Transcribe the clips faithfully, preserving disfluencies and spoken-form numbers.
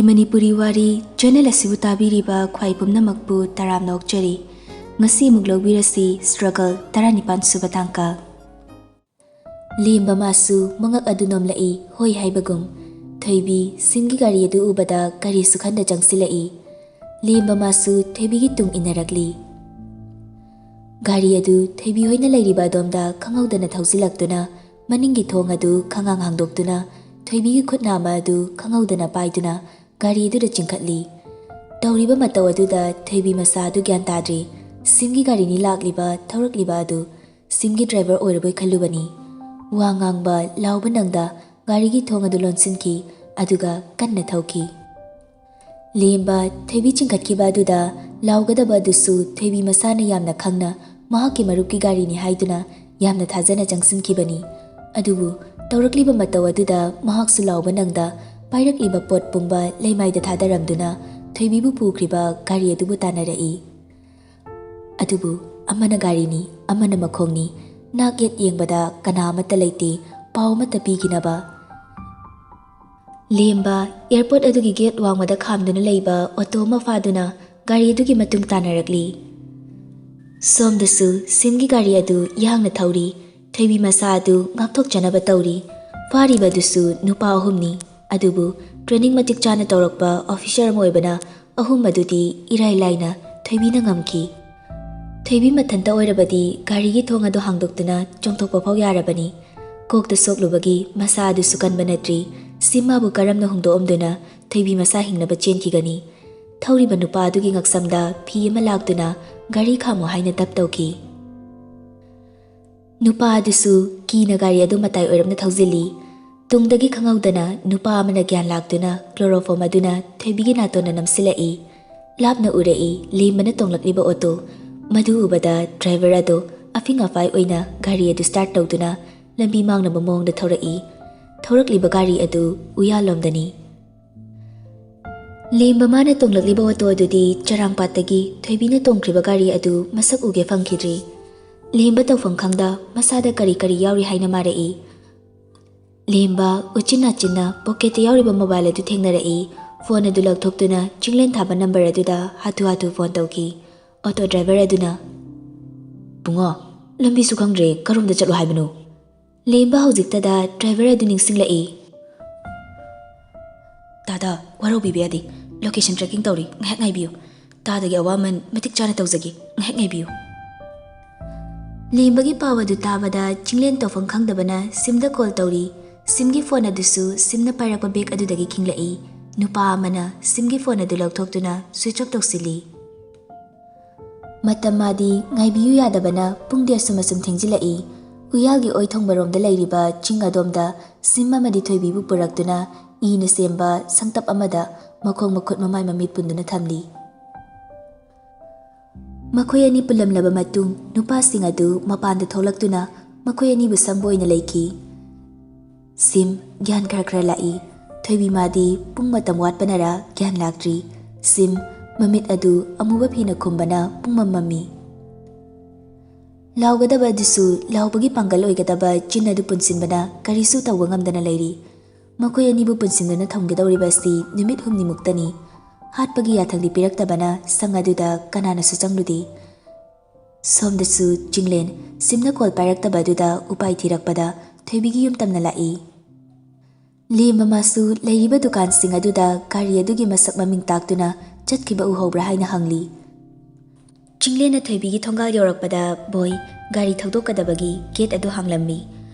ꯃꯅꯤꯄꯨꯔꯤ ꯋꯥꯔꯤ ꯆꯦꯅꯦꯜ ꯑꯁꯤꯕꯨ ꯇꯥꯕꯤꯔꯤꯕ ꯈ꯭ꯋꯥꯏ ꯄꯨꯝꯅꯃꯛꯄꯨ ꯇꯔꯥꯝꯅ ꯑꯣꯛꯆꯔꯤ꯫ ꯉꯁꯤ ꯑꯃꯨꯛ ꯂꯧꯕꯤꯔꯁꯤ struggle ꯇꯔꯥꯅꯤꯄꯥꯟ ꯁꯨꯕ ꯇꯥꯡꯀꯛ꯫ ꯂꯦꯝꯕ ꯃꯥꯁꯨ ꯃꯉꯛ ꯑꯗꯨ ꯅꯣꯝꯂꯛꯏ, ꯍꯣꯏ ꯍꯥꯏꯕꯒꯨꯝ꯫ ꯊꯣꯏꯕꯤ ꯁꯤꯝꯒꯤ ꯒꯥꯔꯤ ꯑꯗꯨ ꯎꯕꯗ ꯀꯔꯤꯁꯨ ꯈꯟꯗ ꯆꯪꯁꯤꯜꯂꯛꯏ꯫ ꯂꯦꯝꯕ ꯃꯥꯁꯨ ꯊꯣꯏꯕꯤꯒꯤ ꯇꯨꯡ ꯏꯟꯅꯔꯛꯂꯤ꯫ ꯒꯥꯔꯤ ꯑꯗꯨ ꯊꯣꯏꯕꯤ ꯍꯣꯏꯅ ꯂꯩꯔꯤꯕ ꯑꯗꯣꯝꯗ ꯈꯪꯍꯧꯗꯅ ꯊꯧꯖꯤꯜꯂꯛꯇꯨꯅ, ꯃꯅꯤꯡꯒꯤ ꯊꯣꯡ ꯑꯗꯨ ꯈꯪꯍꯥꯡ ꯍꯥꯡꯗꯣꯛꯇꯨꯅ, ꯊꯣꯏꯕꯤꯒꯤ ꯈꯨꯠ ꯅꯥꯝꯃ ꯑꯗꯨ ꯈꯪꯍꯧꯗꯅ ꯄꯥꯏꯗꯨꯅ ꯒꯥꯔꯤ ꯑꯗꯨꯗ ꯆꯤꯡꯈꯠꯂꯤ꯫ ꯇꯧꯔꯤꯕ ꯃꯇꯧ ꯑꯗꯨꯗ ꯊꯣꯏꯕꯤ ꯃꯁꯥ ꯑꯗꯨ ꯒ꯭ꯌꯥꯟ ꯇꯥꯗ꯭ꯔꯤ꯫ ꯁꯤꯝꯒꯤ ꯒꯥꯔꯤꯅꯤ ꯂꯥꯛꯂꯤꯕ, ꯊꯧꯔꯛꯂꯤꯕ ꯑꯗꯨ꯫ ꯁꯤꯝꯒꯤ ꯗ꯭ꯔꯥꯏꯚꯔ ꯑꯣꯏꯔꯕꯣꯏ ꯈꯜꯂꯨꯕꯅꯤ꯫ ꯋꯥ ꯉꯥꯡꯕ, ꯂꯥꯎꯕ ꯅꯪꯗ ꯒꯥꯔꯤꯒꯤ ꯊꯣꯡ ꯑꯗꯨ ꯂꯣꯟꯁꯤꯟꯈꯤ, ꯑꯗꯨꯒ ꯀꯟꯅ ꯊꯧꯈꯤ꯫ ꯂꯦꯝꯕ ꯊꯣꯏꯕꯤ ꯆꯤꯡꯈꯠꯈꯤꯕ ꯑꯗꯨꯗ ꯂꯥꯎꯒꯗꯕ ꯑꯗꯨꯁꯨ ꯊꯣꯏꯕꯤ ꯃꯁꯥꯅ ꯌꯥꯝꯅ ꯈꯪꯅ ꯃꯍꯥꯛꯀꯤ ꯃꯔꯨꯞꯀꯤ ꯒꯥꯔꯤꯅꯤ ꯍꯥꯏꯗꯨꯅ ꯌꯥꯝꯅ ꯊꯥꯖꯅ ꯆꯪꯁꯤꯟꯈꯤꯕꯅꯤ꯫ ꯑꯗꯨꯕꯨ ꯇꯧꯔꯛꯂꯤꯕ ꯃꯇꯧ ꯑꯗꯨꯗ ꯃꯍꯥꯛꯁꯨ ꯂꯥꯎꯕ ꯅꯪꯗ ꯄꯥꯏꯔꯛꯂꯤꯕ ꯄꯣꯠ ꯄꯨꯝꯕ ꯂꯩꯃꯥꯏꯗ ꯊꯥꯗꯔꯝꯗꯨꯅ ꯊꯣꯏꯕꯤꯕꯨ ꯄꯨꯈ꯭ꯔꯤꯕ ꯒꯥꯔꯤ ꯑꯗꯨꯕꯨ ꯇꯥꯟꯅꯔꯛꯏ꯫ ꯑꯗꯨꯕꯨ ꯑꯃꯅ ꯒꯥꯔꯤꯅꯤ, ꯑꯃꯅ ꯃꯈꯣꯡꯅꯤ, ꯅꯥꯛ ꯌꯦꯠ ꯌꯦꯡꯕꯗ ꯀꯅꯥ ꯑꯃꯠꯇ ꯂꯩꯇꯦ, ꯄꯥꯎ ꯑꯃꯠꯇ ꯄꯤꯈꯤꯅꯕ꯫ ꯂꯦꯝꯕ ꯑꯦꯌꯔꯄꯣꯔꯠ ꯑꯗꯨꯒꯤ ꯒꯦꯠ ꯋꯥꯡꯃꯗ ꯈꯥꯝꯗꯨꯅ ꯂꯩꯕ ꯑꯣꯇꯣ ꯑꯃ ꯐꯥꯗꯨꯅ ꯒꯥꯔꯤ ꯑꯗꯨꯒꯤ ꯃꯇꯨꯡ ꯇꯥꯟꯅꯔꯛꯂꯤ꯫ ꯁꯣꯝꯗꯁꯨ ꯁꯤꯝꯒꯤ ꯒꯥꯔꯤ ꯑꯗꯨ ꯌꯥꯡꯅ ꯊꯧꯔꯤ꯫ ꯊꯣꯏꯕꯤ ꯃꯁꯥ ꯑꯗꯨ ꯉꯥꯛꯊꯣꯛꯆꯅꯕ ꯇꯧꯔꯤ꯫ ꯐꯥꯔꯤꯕ ꯑꯗꯨꯁꯨ ꯅꯨꯄꯥ ꯑꯍꯨꯝꯅꯤ꯫ ꯑꯗꯨꯕꯨ ꯇ꯭ꯔꯦꯅꯤꯡ ꯃꯇꯤꯛ ꯆꯥꯅ ꯇꯧꯔꯛꯄ ꯑꯣꯐꯤꯁꯔ ꯑꯃ ꯑꯣꯏꯕꯅ ꯑꯍꯨꯝ ꯑꯗꯨꯗꯤ ꯏꯔꯥꯏ ꯂꯥꯏꯅ ꯊꯣꯏꯕꯤꯅ ꯉꯝꯈꯤ꯫ ꯊꯣꯏꯕꯤ ꯃꯊꯟꯇ ꯑꯣꯏꯔꯕꯗꯤ ꯒꯥꯔꯤꯒꯤ ꯊꯣꯡ ꯑꯗꯨ ꯍꯥꯡꯗꯣꯛꯇꯨꯅ ꯆꯣꯡꯊꯣꯛꯄ ꯐꯥꯎ ꯌꯥꯔꯕꯅꯤ꯫ ꯀꯣꯛꯇ ꯁꯣꯛꯂꯨꯕꯒꯤ ꯃꯁꯥ ꯑꯗꯨꯁꯨ ꯀꯟꯕ ꯅꯠꯇ꯭ꯔꯤ꯫ ꯁꯤꯝ ꯃꯥꯕꯨ ꯀꯔꯝꯅ ꯍꯨꯟꯗꯣꯛꯑꯝꯗꯨꯅ ꯊꯣꯏꯕꯤ ꯃꯁꯥ ꯍꯤꯡꯅꯕ ꯆꯦꯟꯈꯤꯒꯅꯤ? ꯊꯧꯔꯤꯕ ꯅꯨꯄꯥ ꯑꯗꯨꯒꯤ ꯉꯛꯁꯝꯗ ꯐꯤ ꯑꯃ ꯂꯥꯛꯇꯨꯅ ꯒꯥꯔꯤ ꯈꯥꯝꯃꯨ ꯍꯥꯏꯅ ꯇꯞ ꯇꯧꯈꯤ꯫ ꯅꯨꯄꯥ ꯑꯗꯨꯁꯨ ꯀꯤꯅ ꯒꯥꯔꯤ ꯑꯗꯨ ꯃꯇꯥꯏ ꯑꯣꯏꯔꯞꯅ ꯊꯧꯖꯤꯜꯂꯤ꯫ ꯇꯨꯡꯗꯒꯤ ꯈꯪꯍꯧꯗꯅ ꯅꯨꯄꯥ ꯑꯃꯅ ꯒ꯭ꯌꯥꯟ ꯂꯥꯛꯇꯨꯅ ꯀ꯭ꯂꯣꯔꯣꯐꯣꯝ ꯑꯗꯨꯅ ꯊꯣꯏꯕꯤꯒꯤ ꯅꯥꯇꯣꯟꯗ ꯅꯝꯁꯤꯜꯂꯛꯏ꯫ ꯂꯥꯞꯅ ꯎꯔꯛꯏ ꯂꯦꯝꯕꯅ ꯇꯣꯡꯂꯛꯂꯤꯕ ꯑꯣꯇꯣ꯫ ꯃꯗꯨ ꯎꯕꯗ ꯗ꯭ꯔꯥꯏꯚꯔ ꯑꯗꯨ ꯑꯐꯤꯡ ꯑꯐꯥꯏ ꯑꯣꯏꯅ ꯒꯥꯔꯤ ꯑꯗꯨ ꯁ꯭ꯇꯥꯔꯠ ꯇꯧꯗꯨꯅ ꯂꯝꯕꯤ ꯃꯥꯡꯅꯕ ꯃꯑꯣꯡꯗ ꯊꯧꯔꯛꯏ꯫ ꯊꯧꯔꯛꯂꯤꯕ ꯒꯥꯔꯤ ꯑꯗꯨ ꯎꯌꯥꯜꯂꯣꯝꯗꯅꯤ꯫ ꯂꯦꯝꯕ ꯃꯥꯅ ꯇꯣꯡꯂꯛꯂꯤꯕ ꯑꯣꯇꯣ ꯑꯗꯨꯗꯤ ꯆꯔꯥꯡꯄꯥꯠꯇꯒꯤ ꯊꯣꯏꯕꯤꯅ ꯇꯣꯡꯈ꯭ꯔꯤꯕ ꯒꯥꯔꯤ ꯑꯗꯨ ꯃꯁꯛ ꯎꯒꯦ ꯐꯪꯈꯤꯗ꯭ꯔꯤ꯫ ꯂꯦꯝꯕ ꯇꯧꯐꯝ ꯈꯪꯗ ꯃꯁꯥꯗ ꯀꯔꯤ ꯀꯔꯤ ꯌꯥꯎꯔꯤ ꯍꯥꯏꯅ ꯃꯥꯔꯛꯏ꯫ ꯂꯦꯝꯕ ꯎꯆꯤꯟ ꯅꯥꯆꯤꯟꯅ ꯄꯣꯀꯦꯠꯇ ꯌꯥꯎꯔꯤꯕ ꯃꯣꯕꯥꯏꯜ ꯑꯗꯨ ꯊꯦꯡꯅꯔꯛꯏ꯫ ꯐꯣꯟ ꯑꯗꯨ ꯂꯧꯊꯣꯛꯇꯨꯅ ꯆꯤꯡꯂꯦꯟ ꯊꯥꯕ ꯅꯝꯕꯔ ꯑꯗꯨꯗ ꯍꯥꯊꯨ ꯍꯥꯊꯨ ꯐꯣꯟ ꯇꯧꯈꯤ꯫ ꯑꯣꯇꯣ ꯗ꯭ꯔꯥꯏꯚꯔ ꯑꯗꯨꯅ, "ꯕꯨꯡꯉꯣ, ꯂꯝꯕꯤꯁꯨ ꯈꯪꯗ꯭ꯔꯦ, ꯀꯔꯣꯝꯗ ꯆꯠꯂꯣ ꯍꯥꯏꯕꯅꯣ?" ꯂꯦꯝꯕ ꯍꯧꯖꯤꯛꯇꯗ ꯗ꯭ꯔꯥꯏꯚꯔ ꯑꯗꯨ ꯅꯤꯡꯁꯤꯡꯂꯛꯏ꯫ "ꯇꯥꯗ, ꯋꯥꯔꯧꯕꯤꯕ ꯌꯥꯗꯦ꯫ ꯂꯣꯀꯦꯁꯟ ꯇ꯭ꯔꯦꯀꯤꯡ ꯇꯧꯔꯤ, ꯉꯥꯏꯍꯥꯛ ꯉꯥꯏꯕꯤꯌꯨ꯫ ꯇꯥꯗꯒꯤ ꯑꯋꯥꯃꯟ ꯃꯇꯤꯛ ꯆꯥꯅ ꯇꯧꯖꯒꯦ, ꯉꯥꯏꯍꯥꯛ ꯉꯥꯏꯕꯤꯌꯨ꯫" ꯂꯦꯝꯕꯒꯤ ꯄꯥꯎ ꯑꯗꯨ ꯇꯥꯕꯗ ꯆꯤꯡꯂꯦꯟ ꯇꯧꯐꯝ ꯈꯪꯗꯕꯅ ꯁꯤꯝꯗ ꯀꯣꯜ ꯇꯧꯔꯤ꯫ ꯁꯤꯝꯒꯤ ꯐꯣꯟ ꯑꯗꯨꯁꯨ ꯁꯤꯝꯅ ꯄꯥꯏꯔꯛꯄ ꯕꯦꯛ ꯑꯗꯨꯗꯒꯤ ꯈꯤꯡꯂꯛꯏ꯫ ꯅꯨꯄꯥ ꯑꯃꯅ ꯁꯤꯝꯒꯤ ꯐꯣꯟ ꯑꯗꯨ ꯂꯧꯊꯣꯛꯇꯨꯅ ꯁ꯭ꯋꯤꯆ ꯑꯣꯐ ꯇꯧꯁꯤꯜꯂꯤ꯫ ꯃꯇꯝ ꯃꯥꯗꯤ ꯉꯥꯏꯕꯤꯌꯨ ꯌꯥꯗꯕꯅ ꯄꯨꯡꯗꯤ ꯑꯁꯨꯝ ꯑꯁꯨꯝ ꯊꯦꯡꯖꯤꯜꯂꯛꯏ꯫ ꯎꯌꯥꯜꯒꯤ ꯑꯣꯏ ꯊꯣꯡꯕꯔꯣꯝꯗ ꯂꯩꯔꯤꯕ ꯆꯤꯡ ꯑꯗꯣꯝꯗ ꯁꯤꯝ ꯑꯃꯗꯤ ꯊꯣꯏꯕꯤꯕꯨ ꯄꯨꯔꯛꯇꯨꯅ ꯏꯅ ꯁꯦꯝꯕ ꯁꯪꯇꯞ ꯑꯃꯗ ꯃꯈꯣꯡ ꯃꯈꯨꯠ ꯃꯃꯥꯏ ꯃꯃꯤꯠ ꯄꯨꯟꯗꯨꯅ ꯊꯝꯂꯤ꯫ ꯃꯈꯣꯏ ꯑꯅꯤ ꯄꯨꯜꯂꯝꯂꯕ ꯃꯇꯨꯡ ꯅꯨꯄꯥꯁꯤꯡ ꯑꯗꯨ ꯃꯄꯥꯟꯗ ꯊꯣꯛꯂꯛꯇꯨꯅ ꯃꯈꯣꯏ ꯑꯅꯤꯕꯨ ꯁꯪꯕ ꯑꯣꯏꯅ ꯂꯩꯈꯤ꯫ ꯁꯤꯝ ꯒ꯭ꯌꯥꯟ ꯈꯔ ꯈꯔ ꯂꯥꯛꯏ꯫ ꯊꯣꯏꯕꯤ ꯃꯥꯗꯤ ꯄꯨꯡ ꯃꯇꯝ ꯋꯥꯠꯄꯅꯔ ꯒ꯭ꯌꯥꯟ ꯂꯥꯛꯇ꯭ꯔꯤ꯫ ꯁꯤꯝ ꯃꯃꯤꯠ ꯑꯗꯨ ꯑꯃꯨꯕ ꯐꯤꯅ ꯈꯨꯝꯕꯅ ꯄꯨꯡꯃꯝ ꯃꯝꯃꯤ꯫ ꯂꯥꯎꯒꯗꯕ ꯑꯗꯨꯁꯨ ꯂꯥꯎꯕꯒꯤ ꯄꯥꯡꯒꯜ ꯑꯣꯏꯒꯗꯕ ꯆꯤꯟ ꯑꯗꯨ ꯄꯨꯟꯁꯤꯟꯕꯅ ꯀꯔꯤꯁꯨ ꯇꯧꯕ ꯉꯝꯗꯅ ꯂꯩꯔꯤ꯫ ꯃꯈꯣꯏ ꯑꯅꯤꯕꯨ ꯄꯨꯟꯁꯤꯟꯗꯨꯅ ꯊꯝꯒꯗꯧꯔꯤꯕ ꯑꯁꯤ ꯅꯨꯃꯤꯠ ꯍꯨꯝꯅꯤꯃꯨꯛꯇꯅꯤ꯫ ꯍꯥꯠꯄꯒꯤ ꯌꯥꯊꯪꯗꯤ ꯄꯤꯔꯛꯇꯕꯅ ꯁꯪ ꯑꯗꯨꯗ ꯀꯅꯥꯅꯁꯨ ꯆꯪꯂꯨꯗꯦ꯫ ꯁꯣꯝꯗꯁꯨ ꯆꯤꯡꯂꯦꯟ ꯁꯤꯝꯅ ꯀꯣꯜ ꯄꯥꯏꯔꯛꯇꯕ ꯑꯗꯨꯗ ꯎꯄꯥꯏ ꯊꯤꯔꯛꯄꯗ ꯊꯣꯏꯕꯤꯒꯤ ꯌꯨꯝ ꯇꯝꯅ ꯂꯥꯛꯏ꯫ ꯂꯦꯝꯕ ꯃꯥꯁꯨ ꯂꯩꯔꯤꯕ ꯗꯨꯀꯥꯟꯁꯤꯡ ꯑꯗꯨꯗ ꯒꯥꯔꯤ ꯑꯗꯨꯒꯤ ꯃꯁꯛ ꯃꯃꯤꯡ ꯇꯥꯛꯇꯨꯅ ꯆꯠꯈꯤꯕ ꯎꯍꯧꯕ꯭ꯔꯥ ꯍꯥꯏꯅ ꯍꯪꯂꯤ꯫ ꯆꯤꯡꯂꯦꯟꯅ ꯊꯣꯏꯕꯤꯒꯤ ꯊꯣꯡꯒꯥꯜ ꯌꯧꯔꯛꯄꯗ ꯕꯣꯏ ꯒꯥꯔꯤ ꯊꯧꯗꯣꯛꯀꯗꯕꯒꯤ ꯒꯦꯠ ꯑꯗꯨ ꯍꯥꯡꯂꯝꯃꯤ꯫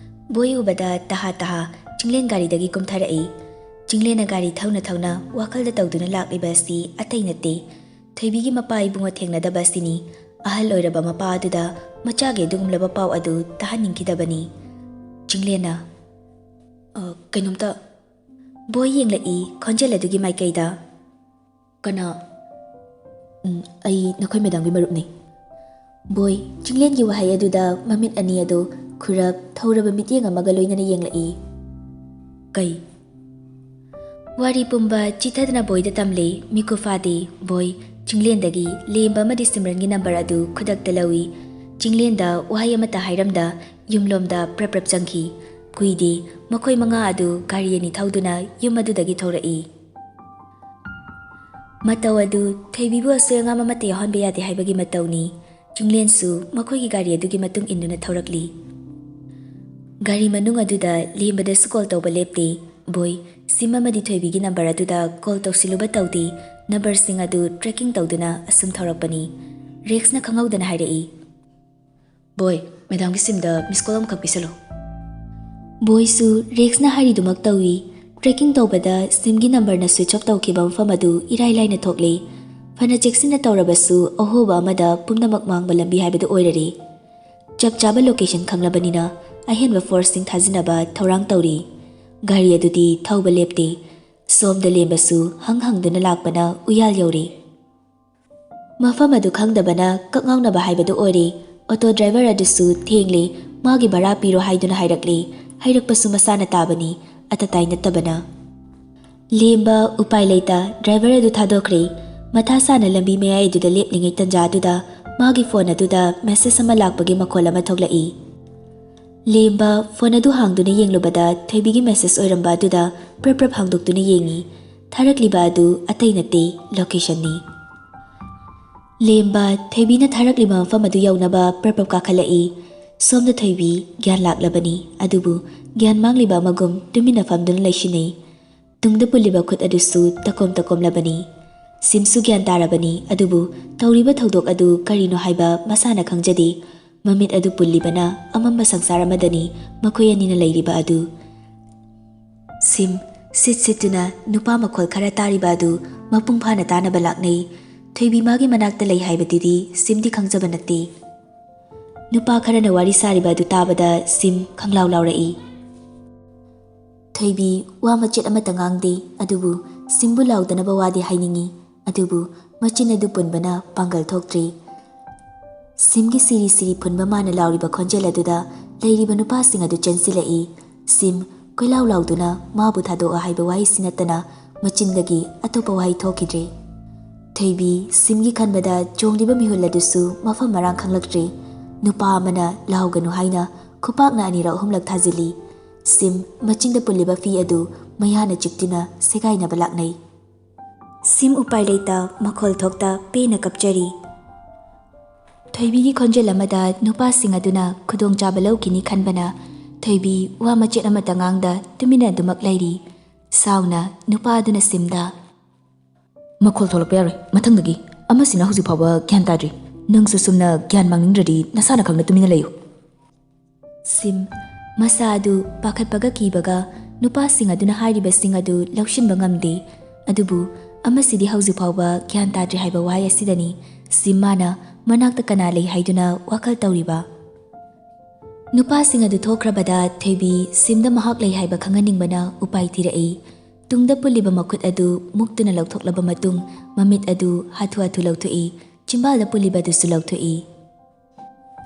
ꯕꯣꯏ ꯎꯕꯗ ꯇꯍꯥ ꯇꯍꯥ ꯆꯤꯡꯂꯦꯟ ꯒꯥꯔꯤꯗꯒꯤ ꯀꯨꯝꯊꯔꯛꯏ꯫ ꯆꯤꯡꯂꯦꯟꯅ ꯒꯥꯔꯤ ꯊꯧꯅ ꯊꯧꯅ ꯋꯥꯈꯜꯗ ꯇꯧꯗꯨꯅ ꯂꯥꯛꯂꯤꯕ ꯑꯁꯤ ꯑꯇꯩ ꯅꯠꯇꯦ꯫ ꯊꯣꯏꯕꯤꯒꯤ ꯃꯄꯥ ꯏꯕꯨꯡꯉꯣ ꯊꯦꯡꯅꯗꯕ ꯑꯁꯤꯅꯤ꯫ ꯑꯍꯜ ꯑꯣꯏꯔꯕ ꯃꯄꯥ ꯑꯗꯨꯗ ꯃꯆꯥꯒꯤ ꯑꯗꯨꯒꯨꯝꯂꯕ ꯄꯥꯎ ꯑꯗꯨ ꯇꯥꯍꯟꯅꯤꯡꯈꯤꯗꯕꯅꯤ꯫ ꯆꯤꯡꯂꯦꯟꯅ, "ꯑ, ꯀꯩꯅꯣꯝꯇ?" ꯕꯣꯏ ꯌꯦꯡꯂꯛꯏ ꯈꯣꯟꯖꯦꯜ ꯑꯗꯨꯒꯤ ꯃꯥꯏꯀꯩꯗ꯫ "ꯀꯅꯥ?" "ꯎꯝ, ꯑꯩ ꯅꯈꯣꯏ ꯃꯦꯗꯥꯝꯒꯤ ꯃꯔꯨꯞꯅꯤ꯫" ꯕꯣꯏ ꯆꯤꯡꯂꯦꯟꯒꯤ ꯋꯥꯍꯩ ꯑꯗꯨꯗ ꯃꯃꯤꯠ ꯑꯅꯤ ꯑꯗꯨ ꯈꯨꯔꯞ ꯊꯧꯔꯕ ꯃꯤꯠꯌꯦꯡ ꯑꯃꯒ ꯂꯣꯏꯅꯅ ꯌꯦꯡꯂꯛꯏ꯫ "ꯀꯩ?" ꯋꯥꯔꯤ ꯄꯨꯝꯕ ꯆꯤꯊꯗꯅ ꯕꯣꯏꯗ ꯇꯝꯂꯦ꯫ ꯃꯤꯀꯨꯞ ꯐꯥꯗꯦ ꯕꯣꯏ ꯆꯤꯡꯂꯦꯟꯗꯒꯤ ꯂꯦꯝꯕ ꯑꯃꯗꯤ ꯁꯤꯝꯔꯟꯒꯤ ꯅꯝꯕꯔ ꯑꯗꯨ ꯈꯨꯗꯛꯇ ꯂꯧꯏ꯫ ꯆꯤꯡꯂꯦꯟꯗ ꯋꯥꯍꯩ ꯑꯃꯠꯇ ꯍꯥꯏꯔꯝꯗ ꯌꯨꯝꯂꯣꯝꯗ ꯄ꯭ꯔꯞ ꯄ꯭ꯔꯞ ꯆꯪꯈꯤ꯫ ꯀꯨꯏꯗꯦ ꯃꯈꯣꯏ ꯃꯉꯥ ꯑꯗꯨ ꯒꯥꯔꯤ ꯑꯅꯤ ꯊꯧꯗꯨꯅ ꯌꯨꯝ ꯑꯗꯨꯗꯒꯤ ꯊꯣꯔꯛꯏ꯫ ꯃꯇꯧ ꯑꯗꯨ ꯊꯣꯏꯕꯤꯕꯨ ꯑꯁꯣꯏ ꯑꯉꯥꯝ ꯑꯃꯠꯇ ꯌꯥꯎꯍꯟꯕ ꯌꯥꯗꯦ ꯍꯥꯏꯕꯒꯤ ꯃꯇꯧꯅꯤ꯫ ꯆꯤꯡꯂꯦꯟꯁꯨ ꯃꯈꯣꯏꯒꯤ ꯒꯥꯔꯤ ꯑꯗꯨꯒꯤ ꯃꯇꯨꯡ ꯏꯟꯗꯨꯅ ꯊꯧꯔꯛꯂꯤ꯫ ꯒꯥꯔꯤ ꯃꯅꯨꯡ ꯑꯗꯨꯗ ꯂꯦꯝꯕꯗꯁꯨ ꯀꯣꯜ ꯇꯧꯕ ꯂꯦꯞꯇꯦ꯫ ꯕꯣꯏ, ꯁꯤꯝ ꯑꯃꯗꯤ ꯊꯣꯏꯕꯤꯒꯤ ꯅꯝꯕꯔ ꯑꯗꯨꯗ ꯀꯣꯜ ꯇꯧꯁꯤꯜꯂꯨꯕ ꯇꯧꯗꯦ꯫ ꯅꯝꯕꯔꯁꯤꯡ ꯑꯗꯨ ꯇ꯭ꯔꯦꯀꯤꯡ ꯇꯧꯗꯨꯅ ꯑꯁꯨꯝ ꯊꯧꯔꯛꯄꯅꯤ꯫ ꯔꯦꯛꯁꯅ ꯈꯪꯍꯧꯗꯅ ꯍꯥꯏꯔꯛꯏ, "ꯕꯣꯏ, ꯃꯦꯗꯥꯝꯒꯤ ꯁꯤꯝꯗ ꯃꯤꯁ ꯀꯣꯜ ꯑꯃꯈꯛ ꯄꯤꯁꯜꯂꯨ꯫" ꯕꯣꯏꯁꯨ ꯔꯦꯛꯁꯅ ꯍꯥꯏꯔꯤꯗꯨꯃꯛ ꯇꯧꯏ꯫ ꯇ꯭ꯔꯦꯀꯤꯡ ꯇꯧꯕꯗ ꯁꯤꯝꯒꯤ ꯅꯝꯕꯔꯅ ꯁ꯭ꯋꯤꯆ ꯑꯣꯐ ꯇꯧꯈꯤꯕ ꯃꯐꯝ ꯑꯗꯨ ꯏꯔꯥꯏ ꯂꯥꯏꯅ ꯊꯣꯛꯂꯦ꯫ ꯐꯅ ꯆꯦꯛꯁꯤꯟꯅ ꯇꯧꯔꯕꯁꯨ ꯑꯍꯣꯕ ꯑꯃꯗ ꯄꯨꯝꯅꯃꯛ ꯃꯥꯡꯕ ꯂꯝꯕꯤ ꯍꯥꯏꯕꯗꯨ ꯑꯣꯏꯔꯔꯦ꯫ ꯆꯞ ꯆꯥꯕ ꯂꯣꯀꯦꯁꯟ ꯈꯪꯂꯕꯅꯤꯅ ꯑꯍꯦꯟꯕ ꯐꯣꯔꯁꯁꯤꯡ ꯊꯥꯖꯤꯟꯅꯕ ꯊꯧꯔꯥꯡ ꯇꯧꯔꯤ꯫ ꯒꯥꯔꯤ ꯑꯗꯨꯗꯤ ꯊꯧꯕ ꯂꯦꯞꯇꯦ꯫ ꯁꯣꯝꯗ ꯂꯦꯝꯕꯁꯨ ꯍꯪ ꯍꯪꯗꯨꯅ ꯂꯥꯛꯄꯅ ꯎꯌꯥꯜ ꯌꯧꯔꯦ꯫ ꯃꯐꯝ ꯑꯗꯨ ꯈꯪꯗꯕꯅ ꯀꯛꯉꯥꯎꯅꯕ ꯍꯥꯏꯕꯗꯨ ꯑꯣꯏꯔꯦ꯫ ꯑꯣꯇꯣ ꯗ꯭ꯔꯥꯏꯚꯔ ꯑꯗꯨꯁꯨ ꯊꯦꯡꯂꯦ, ꯃꯥꯒꯤ ꯚꯔꯥ ꯄꯤꯔꯣ ꯍꯥꯏꯗꯨꯅ ꯍꯥꯏꯔꯛꯂꯦ꯫ ꯍꯥꯏꯔꯛꯄꯁꯨ ꯃꯁꯥꯅ ꯇꯥꯕꯅꯤ, ꯑꯇꯇꯥꯏ ꯅꯠꯇꯕꯅ꯫ ꯂꯦꯝꯕ ꯎꯄꯥꯏ ꯂꯩꯇ ꯗ꯭ꯔꯥꯏꯚꯔ ꯑꯗꯨ ꯊꯥꯗꯣꯛꯈ꯭ꯔꯦ꯫ ꯃꯊꯥ ꯁꯥꯅ ꯂꯝꯕꯤ ꯃꯌꯥꯏ ꯑꯗꯨꯗ ꯂꯦꯞꯂꯤꯉꯩ ꯇꯟꯖꯥ ꯑꯗꯨꯗ ꯃꯥꯒꯤ ꯐꯣꯟ ꯑꯗꯨꯗ ꯃꯦꯁꯦꯖ ꯑꯃ ꯂꯥꯛꯄꯒꯤ ꯃꯈꯣꯜ ꯑꯃ ꯊꯣꯛꯂꯛꯏ꯫ ꯂꯦꯝꯕ ꯐꯣꯟ ꯑꯗꯨ ꯍꯥꯡꯗꯨꯅ ꯌꯦꯡꯂꯨꯕꯗ ꯊꯣꯏꯕꯤꯒꯤ ꯃꯦꯁꯦꯖ ꯑꯣꯏꯔꯝꯕ ꯑꯗꯨꯗ ꯄ꯭ꯔꯞ ꯄ꯭ꯔꯞ ꯍꯥꯡꯗꯣꯛꯇꯨꯅ ꯌꯦꯡꯉꯤ꯫ ꯊꯥꯔꯛꯂꯤꯕ ꯑꯗꯨ ꯑꯇꯩ ꯅꯠꯇꯦ, ꯂꯣꯀꯦꯁꯟꯅꯤ꯫ ꯂꯦꯝꯕ ꯊꯣꯏꯕꯤꯅ ꯊꯥꯔꯛꯂꯤꯕ ꯃꯐꯝ ꯑꯗꯨ ꯌꯧꯅꯕ ꯄ꯭ꯔꯞ ꯄ꯭ꯔꯞ ꯀꯥꯈꯠꯂꯛꯏ꯫ ꯁꯣꯝꯗ ꯊꯣꯏꯕꯤ ꯒ꯭ꯌꯥꯟ ꯂꯥꯛꯂꯕꯅꯤ, ꯑꯗꯨꯕꯨ ꯒ꯭ꯌꯥꯟ ꯃꯥꯡꯂꯤꯕ ꯑꯃꯒꯨꯝ ꯇꯨꯃꯤꯟꯅ ꯐꯝꯗꯨꯅ ꯂꯩꯁꯤꯟꯅꯩ꯫ ꯇꯨꯡꯗ ꯄꯨꯜꯂꯤꯕ ꯈꯨꯠ ꯑꯗꯨꯁꯨ ꯇꯀꯣꯝ ꯇꯀꯣꯝꯂꯕꯅꯤ꯫ ꯁꯤꯝꯁꯨ ꯒ꯭ꯌꯥꯟ ꯇꯥꯔꯕꯅꯤ, ꯑꯗꯨꯕꯨ ꯇꯧꯔꯤꯕ ꯊꯧꯗꯣꯛ ꯑꯗꯨ ꯀꯔꯤꯅꯣ ꯍꯥꯏꯕ ꯃꯁꯥꯅ ꯈꯪꯖꯗꯦ꯫ ꯃꯃꯤꯠ ꯑꯗꯨ ꯄꯨꯜꯂꯤꯕꯅ ꯑꯃꯝꯕ ꯁꯪꯁꯥꯔ ꯑꯃꯗꯅꯤ ꯃꯈꯣꯏ ꯑꯅꯤꯅ ꯂꯩꯔꯤꯕ ꯑꯗꯨ꯫ ꯁꯤꯝ ꯁꯤꯠ ꯁꯤꯠꯇꯨꯅ ꯅꯨꯄꯥ ꯃꯈꯣꯜ ꯈꯔ ꯇꯥꯔꯤꯕ ꯑꯗꯨ ꯃꯄꯨꯡ ꯐꯥꯅ ꯇꯥꯅꯕ ꯂꯥꯛꯅꯩ꯫ ꯊꯣꯏꯕꯤ ꯃꯥꯒꯤ ꯃꯅꯥꯛꯇ ꯂꯩ ꯍꯥꯏꯕꯗꯨꯗꯤ ꯁꯤꯝꯗꯤ ꯈꯪꯖꯕ ꯅꯠꯇꯦ꯫ ꯅꯨꯄꯥ ꯈꯔꯅ ꯋꯥꯔꯤ ꯁꯥꯔꯤꯕ ꯑꯗꯨ ꯇꯥꯕꯗ ꯁꯤꯝ ꯈꯪꯂꯥꯎ ꯂꯥꯎꯔꯛꯏ꯫ ꯊꯣꯏꯕꯤ ꯋꯥ ꯃꯆꯦꯠ ꯑꯃꯠꯇ ꯉꯥꯡꯗꯦ, ꯑꯗꯨꯕꯨ ꯁꯤꯝꯕꯨ ꯂꯥꯎꯗꯅꯕ ꯋꯥꯗꯤ ꯍꯥꯏꯅꯤꯡꯏ, ꯑꯗꯨꯕꯨ ꯃꯆꯤꯟ ꯑꯗꯨ ꯄꯨꯟꯕꯅ ꯄꯥꯡꯒꯜ ꯊꯣꯛꯇ꯭ꯔꯤ꯫ ꯁꯤꯝꯒꯤ ꯁꯤꯔꯤ ꯁꯤꯔꯤ ꯐꯨꯟꯕ ꯃꯥꯅ ꯂꯥꯎꯔꯤꯕ ꯈꯣꯟꯖꯦꯜ ꯑꯗꯨꯗ ꯂꯩꯔꯤꯕ ꯅꯨꯄꯥꯁꯤꯡ ꯑꯗꯨ ꯆꯦꯟꯁꯤꯜꯂꯛꯏ꯫ ꯁꯤꯝ ꯀꯣꯏꯂꯥꯎ ꯂꯥꯎꯗꯨꯅ ꯃꯥꯕꯨ ꯊꯥꯗꯣꯛꯑꯣ ꯍꯥꯏꯕ ꯋꯥꯍꯩꯁꯤ ꯅꯠꯇꯅ ꯃꯆꯤꯟꯗꯒꯤ ꯑꯇꯣꯞꯄ ꯋꯥꯍꯩ ꯊꯣꯛꯈꯤꯗ꯭ꯔꯦ꯫ ꯊꯣꯏꯕꯤ ꯁꯤꯝꯒꯤ ꯈꯟꯕꯗ ꯆꯣꯡꯂꯤꯕ ꯃꯤꯍꯨꯜ ꯑꯗꯨꯁꯨ ꯃꯐꯝ ꯃꯔꯥꯡ ꯈꯪꯂꯛꯇ꯭ꯔꯦ꯫ ꯅꯨꯄꯥ ꯑꯃꯅ ꯂꯥꯎꯒꯅꯨ ꯍꯥꯏꯅ ꯈꯨꯄꯥꯛꯅ ꯑꯅꯤꯔꯛ ꯑꯍꯨꯝꯂꯛ ꯊꯥꯖꯤꯜꯂꯤ꯫ ꯁꯤꯝ ꯃꯆꯤꯟꯗ ꯄꯨꯜꯂꯤꯕ ꯐꯤ ꯑꯗꯨ ꯃꯌꯥꯅ ꯆꯤꯛꯇꯨꯅ ꯁꯦꯒꯥꯏꯅꯕ ꯂꯥꯛꯅꯩ꯫ ꯁꯤꯝ ꯎꯄꯥꯏ ꯂꯩꯇ ꯃꯈꯣꯜ ꯊꯣꯛꯇ ꯄꯦꯟꯅ ꯀꯞꯆꯔꯤ꯫ ꯊꯣꯏꯕꯤꯒꯤ ꯈꯣꯟꯖꯦꯜ ꯑꯃꯗ ꯅꯨꯄꯥꯁꯤꯡ ꯑꯗꯨꯅ ꯈꯨꯗꯣꯡꯆꯥꯕ ꯂꯧꯈꯤꯅꯤ ꯈꯟꯕꯅ ꯊꯣꯏꯕꯤ ꯋꯥ ꯃꯆꯦꯠ ꯑꯃꯠꯇ ꯉꯥꯡꯗ ꯇꯨꯃꯤꯟꯅ ꯑꯗꯨꯃꯛ ꯂꯩꯔꯤ꯫ ꯁꯥꯎꯅ ꯅꯨꯄꯥ ꯑꯗꯨꯅ ꯁꯤꯝꯗ, "ꯃꯈꯣꯜ ꯊꯣꯛꯂꯛꯄ ꯌꯥꯔꯣꯏ, ꯃꯊꯪꯗꯒꯤ꯫ ꯑꯃꯁꯤꯅ ꯍꯧꯖꯤꯛ ꯐꯥꯎꯕ ꯒ꯭ꯌꯥꯟ ꯇꯥꯗ꯭ꯔꯤ꯫ ꯅꯪꯁꯨ ꯁꯨꯝꯅ ꯒ꯭ꯌꯥꯟ ꯃꯥꯡꯅꯤꯡꯗ꯭ꯔꯗꯤ ꯅꯁꯥꯅ ꯈꯪꯅ ꯇꯨꯃꯤꯟꯅ ꯂꯩꯌꯨ꯫" ꯁꯤꯝ ꯃꯁꯥ ꯑꯗꯨ ꯄꯥꯈꯠꯄꯒ ꯀꯤꯕꯒ ꯅꯨꯄꯥꯁꯤꯡ ꯑꯗꯨꯅ ꯍꯥꯏꯔꯤꯕꯁꯤꯡ ꯑꯗꯨ ꯂꯧꯁꯤꯟꯕ ꯉꯝꯗꯦ꯫ ꯑꯗꯨꯕꯨ ꯑꯃꯁꯤꯗꯤ ꯍꯧꯖꯤꯛ ꯐꯥꯎꯕ ꯒ꯭ꯌꯥꯟ ꯇꯥꯗ꯭ꯔꯤ ꯍꯥꯏꯕ ꯋꯥꯍꯩ ꯑꯁꯤꯗꯅꯤ ꯁꯤꯝ ꯃꯥꯅ ꯃꯅꯥꯛꯇ ꯀꯅꯥ ꯂꯩ ꯍꯥꯏꯗꯨꯅ ꯋꯥꯈꯜ ꯇꯧꯔꯤꯕ꯫ ꯅꯨꯄꯥꯁꯤꯡ ꯑꯗꯨ ꯊꯣꯛꯈ꯭ꯔꯕꯗ ꯊꯣꯏꯕꯤ ꯁꯤꯝꯗ ꯃꯍꯥꯛ ꯂꯩ ꯍꯥꯏꯕ ꯈꯪꯍꯟꯅꯤꯡꯕꯅ ꯎꯄꯥꯏ ꯊꯤꯔꯛꯏ꯫ ꯇꯨꯡꯗ ꯄꯨꯜꯂꯤꯕ ꯃꯈꯨꯠ ꯑꯗꯨ ꯃꯨꯛꯇꯨꯅ ꯂꯧꯊꯣꯛꯂꯕ ꯃꯇꯨꯡ ꯃꯃꯤꯠ ꯑꯗꯨ ꯍꯥꯊꯨ ꯍꯥꯊꯨ ꯂꯧꯊꯣꯛꯏ꯫ ꯆꯤꯝꯕꯥꯜꯗ ꯄꯨꯜꯂꯤꯕ ꯑꯗꯨꯁꯨ ꯂꯧꯊꯣꯛꯏ꯫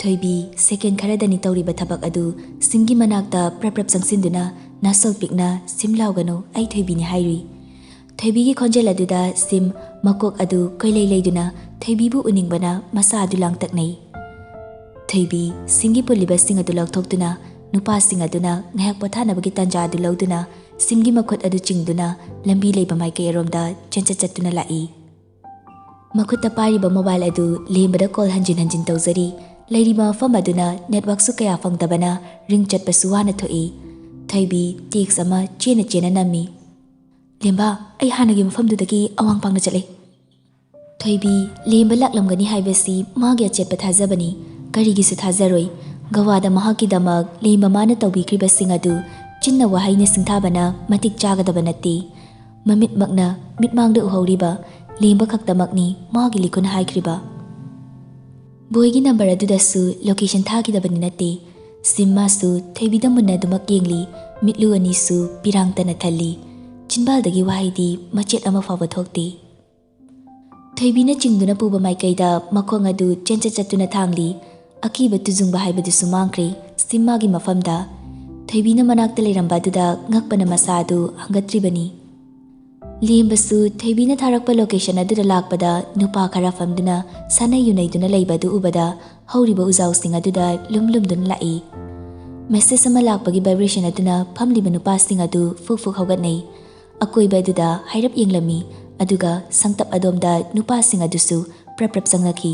ꯊꯣꯏꯕꯤ ꯁꯦꯀꯦꯟ ꯈꯔꯗꯅꯤ ꯇꯧꯔꯤꯕ ꯊꯕꯛ ꯑꯗꯨ ꯁꯤꯝꯒꯤ ꯃꯅꯥꯛꯇ ꯄ꯭ꯔꯞ ꯄ꯭ꯔꯞ ꯆꯪꯁꯤꯟꯗꯨꯅ, "ꯅꯥꯁꯣꯜ ꯄꯤꯛꯅ ꯁꯤꯝ ꯂꯥꯎꯒꯅꯨ, ꯑꯩ ꯊꯣꯏꯕꯤꯅꯤ ꯍꯥꯏꯔꯨꯏ꯫" ꯊꯣꯏꯕꯤꯒꯤ ꯈꯣꯟꯖꯦꯜ ꯑꯗꯨꯗ ꯁꯤꯝ ꯃꯀꯣꯛ ꯑꯗꯨ ꯀꯣꯏꯂꯩ ꯂꯩꯗꯨꯅ ꯊꯣꯏꯕꯤꯕꯨ ꯎꯅꯤꯡꯕꯅ ꯃꯁꯥ ꯑꯗꯨ ꯂꯥꯡꯇꯛꯅꯩ꯫ ꯊꯣꯏꯕꯤ ꯁꯤꯝꯒꯤ ꯄꯨꯜꯂꯤꯕꯁꯤꯡ ꯑꯗꯨ ꯂꯧꯊꯣꯛꯇꯨꯅ ꯅꯨꯄꯥꯁꯤꯡ ꯑꯗꯨꯅ ꯉꯥꯏꯍꯥꯛ ꯄꯣꯊꯥꯅꯕꯒꯤ ꯇꯥꯟꯖꯥ ꯑꯗꯨ ꯂꯧꯗꯨꯅ ꯁꯤꯝꯒꯤ ꯃꯈꯨꯠ ꯑꯗꯨ ꯆꯤꯡꯗꯨꯅ ꯂꯝꯕꯤ ꯂꯩꯕ ꯃꯥꯏꯀꯩꯔꯣꯝꯗ ꯆꯦꯟꯆꯠ ꯆꯠꯇꯨꯅ ꯂꯥꯛꯏ꯫ ꯃꯈꯨꯠꯇ ꯄꯥꯏꯔꯤꯕ ꯃꯣꯕꯥꯏꯜ ꯑꯗꯨ ꯂꯦꯝꯕꯗ ꯀꯣꯜ ꯍꯟꯖꯤꯟ ꯍꯟꯖꯤꯟ ꯇꯧꯖꯔꯤ꯫ ꯂꯩꯔꯤꯕ ꯃꯐꯝ ꯑꯗꯨꯅ ꯅꯦꯠꯋꯥꯛꯁꯨ ꯀꯌꯥ ꯐꯪꯗꯕꯅ ꯔꯤꯡ ꯆꯠꯄꯁꯨ ꯋꯥꯅ ꯊꯣꯛꯏ꯫ ꯊꯣꯏꯕꯤ ꯇꯦꯛꯁ ꯑꯃ ꯆꯦꯅ ꯆꯦꯅ ꯅꯝꯃꯤ꯫ "ꯂꯦꯝꯕ, ꯑꯩ ꯍꯥꯟꯅꯒꯤ ꯃꯐꯝꯗꯨꯗꯒꯤ ꯑꯋꯥꯡ ꯄꯥꯡꯅ ꯆꯠꯂꯦ꯫" ꯊꯣꯏꯕꯤ ꯂꯦꯝꯕ ꯂꯥꯛꯂꯝꯒꯅꯤ ꯍꯥꯏꯕꯁꯤ ꯃꯥꯒꯤ ꯑꯆꯦꯠꯄ ꯊꯥꯖꯕꯅꯤ꯫ ꯀꯔꯤꯒꯤꯁꯨ ꯊꯥꯖꯔꯣꯏ꯫ ꯒꯋꯥꯗ ꯃꯍꯥꯛꯀꯤꯗꯃꯛ ꯂꯦꯝꯕ ꯃꯥꯅ ꯇꯧꯕꯤꯈ꯭ꯔꯤꯕꯁꯤꯡ ꯑꯗꯨ ꯆꯤꯟꯅ ꯋꯥꯍꯩꯅ ꯁꯤꯡꯊꯥꯕꯅ ꯃꯇꯤꯛ ꯆꯥꯒꯗꯕ ꯅꯠꯇꯦ꯫ ꯃꯃꯤꯠꯃꯛꯅ ꯃꯤꯠꯃꯥꯡꯗ ꯎꯍꯧꯔꯤꯕ ꯂꯦꯝꯕ ꯈꯛꯇꯃꯛꯅꯤ ꯃꯥꯒꯤ ꯂꯤꯈꯨꯟ ꯍꯥꯏꯈ꯭ꯔꯤꯕ꯫ ꯕꯣꯏꯒꯤ ꯅꯝꯕꯔ ꯑꯗꯨꯗꯁꯨ ꯂꯣꯀꯦꯁꯟ ꯊꯥꯈꯤꯗꯕꯅꯤ ꯅꯠꯇꯦ꯫ ꯁꯤꯝ ꯃꯥꯁꯨ ꯊꯣꯏꯕꯤꯗ ꯃꯨꯟꯅ ꯑꯗꯨꯃꯛ ꯌꯦꯡꯂꯤ꯫ ꯃꯤꯠꯂꯨ ꯑꯅꯤꯁꯨ ꯄꯤꯔꯥꯡꯇꯅ ꯊꯜꯂꯤ꯫ ꯆꯤꯟꯕꯥꯜꯗꯒꯤ ꯋꯥꯍꯩꯗꯤ ꯃꯆꯦꯠ ꯑꯃ ꯐꯥꯎꯕ ꯊꯣꯛꯇꯦ꯫ ꯊꯣꯏꯕꯤꯅ ꯆꯤꯡꯗꯨꯅ ꯄꯨꯕ ꯃꯥꯏꯀꯩꯗ ꯃꯈꯣꯡ ꯑꯗꯨ ꯆꯦꯟꯆꯠ ꯆꯠꯇꯨꯅ ꯊꯥꯡꯂꯤ꯫ ꯑꯀꯤꯕ ꯇꯨꯖꯨꯡꯕ ꯍꯥꯏꯕꯗꯨꯁꯨ ꯃꯥꯡꯈ꯭ꯔꯦ ꯁꯤꯝ ꯃꯥꯒꯤ ꯃꯐꯝꯗ꯫ ꯊꯣꯏꯕꯤꯅ ꯃꯅꯥꯛꯇ ꯂꯩꯔꯝꯕ ꯑꯗꯨꯗ ꯉꯛꯄꯅ ꯃꯁꯥ ꯑꯗꯨ ꯍꯪꯒꯠꯇ꯭ꯔꯤꯕꯅꯤ꯫ ꯂꯦꯝꯕꯁꯨ ꯊꯣꯏꯕꯤꯅ ꯊꯥꯔꯛꯄ ꯂꯣꯀꯦꯁꯟ ꯑꯗꯨꯗ ꯂꯥꯛꯄꯗ ꯅꯨꯄꯥ ꯈꯔ ꯐꯝꯗꯨꯅ ꯁꯥꯟꯅ ꯌꯨꯅꯩꯗꯨꯅ ꯂꯩꯕ ꯑꯗꯨ ꯎꯕꯗ ꯍꯧꯔꯤꯕ ꯎꯖꯥꯎꯁꯤꯡ ꯑꯗꯨꯗ ꯂꯨꯝ ꯂꯨꯝꯗꯨꯅ ꯂꯥꯛꯏ꯫ ꯃꯦꯁꯦꯖ ꯑꯃ ꯂꯥꯛꯄꯒꯤ ꯚꯥꯏꯕ꯭ꯔꯦꯁꯟ ꯑꯗꯨꯅ ꯐꯝꯂꯤꯕ ꯅꯨꯄꯥꯁꯤꯡ ꯑꯗꯨ ꯐꯨꯛ ꯐꯨꯛ ꯍꯧꯒꯠꯅꯩ꯫ ꯑꯀꯣꯏꯕ ꯑꯗꯨꯗ ꯍꯥꯏꯔꯞ ꯌꯦꯡꯂꯝꯃꯤ꯫ ꯑꯗꯨꯒ ꯁꯪꯇꯞ ꯑꯗꯣꯝꯗ ꯅꯨꯄꯥꯁꯤꯡ ꯑꯗꯨꯁꯨ ꯄ꯭ꯔꯞ ꯄ꯭ꯔꯞ ꯆꯪꯅꯈꯤ꯫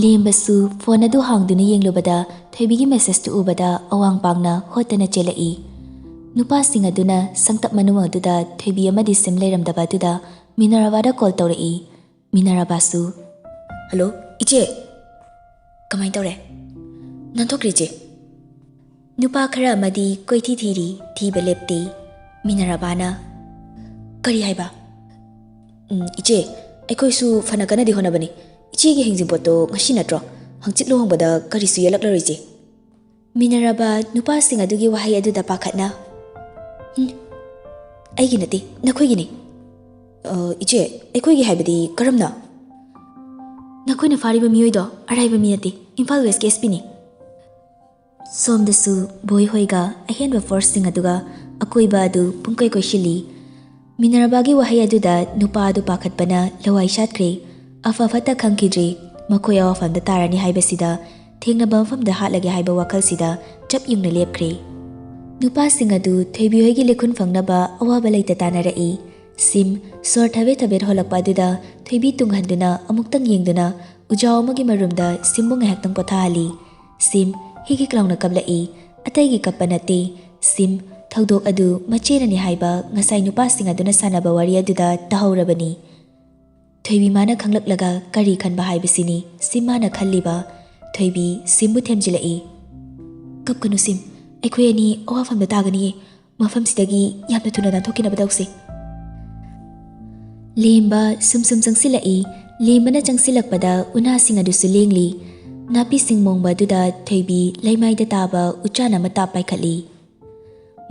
ꯂꯦꯝꯕꯁꯨ ꯐꯣꯟ ꯑꯗꯨ ꯍꯥꯡꯗꯨꯅ ꯌꯦꯡꯂꯨꯕꯗ ꯊꯣꯏꯕꯤꯒꯤ ꯃꯦꯁꯦꯖꯇꯨ ꯎꯕꯗ ꯑꯋꯥꯡꯄꯥꯡꯅ ꯍꯣꯠꯇꯅ ꯆꯦꯜꯂꯛꯏ꯫ ꯅꯨꯄꯥꯁꯤꯡ ꯑꯗꯨꯅ ꯁꯪꯇꯞ ꯃꯅꯨꯡ ꯑꯗꯨꯗ ꯊꯣꯏꯕꯤ ꯑꯃꯗꯤ ꯁꯤꯝ ꯂꯩꯔꯝꯗꯕ ꯑꯗꯨꯗ ꯃꯤꯅꯔꯚꯥꯗ ꯀꯣꯜ ꯇꯧꯔꯛꯏ꯫ ꯃꯤꯅꯔꯚꯥꯁꯨ, "ꯍꯜꯂꯣ, ꯏꯆꯦ꯫ ꯀꯃꯥꯏꯅ ꯇꯧꯔꯦ?" "ꯅꯥꯟꯊꯣꯛꯈ꯭ꯔꯦ, ꯏꯆꯦ꯫ ꯅꯨꯄꯥ ꯈꯔ ꯑꯃꯗꯤ ꯀꯣꯏꯊꯤ ꯊꯤꯔꯤ, ꯊꯤꯕ ꯂꯦꯞꯇꯦ꯫" ꯃꯤꯅꯔꯚꯥꯅ, "ꯀꯔꯤ ꯍꯥꯏꯕ?" "ꯎꯝ, ꯏꯆꯦ, ꯑꯩꯈꯣꯏꯁꯨ ꯐꯅ ꯀꯟꯅꯗꯤ ꯍꯣꯠꯅꯕꯅꯤ꯫ ꯏꯆꯦꯒꯤ ꯍꯤꯡꯖꯤꯟꯄꯣꯠꯇꯣ ꯉꯁꯤ ꯅꯠꯇ꯭ꯔꯣ? ꯍꯪꯆꯤꯠ ꯂꯨꯍꯣꯡꯕꯗ ꯀꯔꯤꯁꯨ ꯌꯦꯜꯂꯛꯂꯔꯣꯏ, ꯏꯆꯦ꯫" ꯃꯤꯅꯔꯚꯥ ꯅꯨꯄꯥꯁꯤꯡ ꯑꯗꯨꯒꯤ ꯋꯥꯍꯩ ꯑꯗꯨꯗ ꯄꯥꯈꯠꯅ, "ꯎꯝ, ꯑꯩꯒꯤ ꯅꯠꯇꯦ, ꯅꯈꯣꯏꯒꯤꯅꯤ꯫" "ꯑ, ꯏꯆꯦ, ꯑꯩꯈꯣꯏꯒꯤ ꯍꯥꯏꯕꯗꯤ ꯀꯔꯝꯅ?" "ꯅꯈꯣꯏꯅ ꯐꯥꯔꯤꯕ ꯃꯤꯑꯣꯏꯗꯣ ꯑꯔꯥꯏꯕ ꯃꯤ ꯅꯠꯇꯦ, ꯏꯝꯐꯥꯜ ꯋꯦꯁꯀꯤ ꯑꯦꯁ ꯄꯤꯅꯤ꯫" ꯁꯣꯝꯗꯁꯨ ꯕꯣꯏ ꯍꯣꯏꯒ ꯑꯍꯦꯟꯕ ꯐꯣꯔꯁꯁꯤꯡ ꯑꯗꯨꯒ ꯑꯀꯣꯏꯕ ꯑꯗꯨ ꯄꯨꯡꯀꯣꯏ ꯀꯣꯏꯁꯤꯜꯂꯤ꯫ ꯃꯤꯅꯔꯚꯥꯒꯤ ꯋꯥꯍꯩ ꯑꯗꯨꯗ ꯅꯨꯄꯥ ꯑꯗꯨ ꯄꯥꯈꯠꯄꯅ ꯂꯋꯥꯏ ꯁꯥꯠꯈ꯭ꯔꯦ꯫ ꯑꯐ ꯐꯠꯇ ꯈꯪꯈꯤꯗ꯭ꯔꯦ꯫ ꯃꯈꯣꯏ ꯑꯋꯥꯐꯝꯗ ꯇꯥꯔꯅꯤ ꯍꯥꯏꯕꯁꯤꯗ ꯊꯦꯡꯅꯕ ꯃꯐꯝꯗ ꯍꯥꯠꯂꯒꯦ ꯍꯥꯏꯕ ꯋꯥꯈꯜꯁꯤꯗ ꯆꯞ ꯌꯨꯡꯅ ꯂꯦꯞꯈ꯭ꯔꯦ꯫ ꯅꯨꯄꯥꯁꯤꯡ ꯑꯗꯨ ꯊꯣꯏꯕꯤ ꯍꯣꯏꯒꯤ ꯂꯤꯈꯨꯟ ꯐꯪꯅꯕ ꯑꯋꯥꯕ ꯂꯩꯇ ꯇꯥꯅꯔꯛꯏ꯫ ꯁꯤꯝ ꯁꯣꯔ ꯊꯕꯦꯠ ꯊꯕꯦꯠ ꯍꯣꯜꯂꯛꯄ ꯑꯗꯨꯗ ꯊꯣꯏꯕꯤ ꯇꯨꯡꯍꯟꯗꯨꯅ ꯑꯃꯨꯛꯇꯪ ꯌꯦꯡꯗꯨꯅ ꯎꯖꯥꯎ ꯑꯃꯒꯤ ꯃꯔꯨꯝꯗ ꯁꯤꯝꯕꯨ ꯉꯥꯏꯍꯥꯛꯇꯪ ꯄꯣꯊꯥꯍꯜꯂꯤ꯫ ꯁꯤꯝ ꯍꯤꯛ ꯍꯤꯛ ꯂꯥꯎꯅ ꯀꯞꯂꯛꯏ꯫ ꯑꯇꯩꯒꯤ ꯀꯞꯄ ꯅꯠꯇꯦ꯫ ꯁꯤꯝ ꯊꯧꯗꯣꯛ ꯑꯗꯨ ꯃꯆꯦꯅꯅꯤ ꯍꯥꯏꯕ ꯉꯁꯥꯏ ꯅꯨꯄꯥꯁꯤꯡ ꯑꯗꯨꯅ ꯁꯥꯟꯅꯕ ꯋꯥꯔꯤ ꯑꯗꯨꯗ ꯇꯥꯍꯧꯔꯕꯅꯤ꯫ ꯊꯣꯏꯕꯤ ꯃꯥꯅ ꯈꯪꯂꯛꯂꯒ ꯀꯔꯤ ꯈꯟꯕ ꯍꯥꯏꯕꯁꯤꯅꯤ ꯁꯤꯝ ꯃꯥꯅ ꯈꯜꯂꯤꯕ꯫ ꯊꯣꯏꯕꯤ ꯁꯤꯝꯕꯨ ꯊꯦꯝꯖꯤꯜꯂꯛꯏ꯫ "ꯀꯞꯀꯅꯨ ꯁꯤꯝ, ꯑꯩꯈꯣꯏ ꯑꯅꯤ ꯑꯋꯥꯐꯝꯗ ꯇꯥꯒꯅꯤꯌꯦ꯫ ꯃꯐꯝꯁꯤꯗꯒꯤ ꯌꯥꯝꯅ ꯊꯨꯅ ꯅꯥꯟꯊꯣꯛꯈꯤꯅꯕ ꯇꯧꯁꯤ꯫" ꯂꯦꯝꯕ ꯁꯨꯝ ꯁꯨꯝ ꯆꯪꯁꯤꯜꯂꯛꯏ꯫ ꯂꯦꯝꯕꯅ ꯆꯪꯁꯤꯜꯂꯛꯄꯗ ꯎꯅꯥꯁꯤꯡ ꯑꯗꯨꯁꯨ ꯂꯦꯡꯂꯤ꯫ ꯅꯥꯄꯤꯁꯤꯡ ꯃꯣꯡꯕ ꯑꯗꯨꯗ ꯊꯣꯏꯕꯤ ꯂꯩꯃꯥꯏꯗ ꯇꯥꯕ ꯎꯆꯥꯟ ꯑꯃ ꯇꯥꯞ ꯄꯥꯏꯈꯠꯂꯤ꯫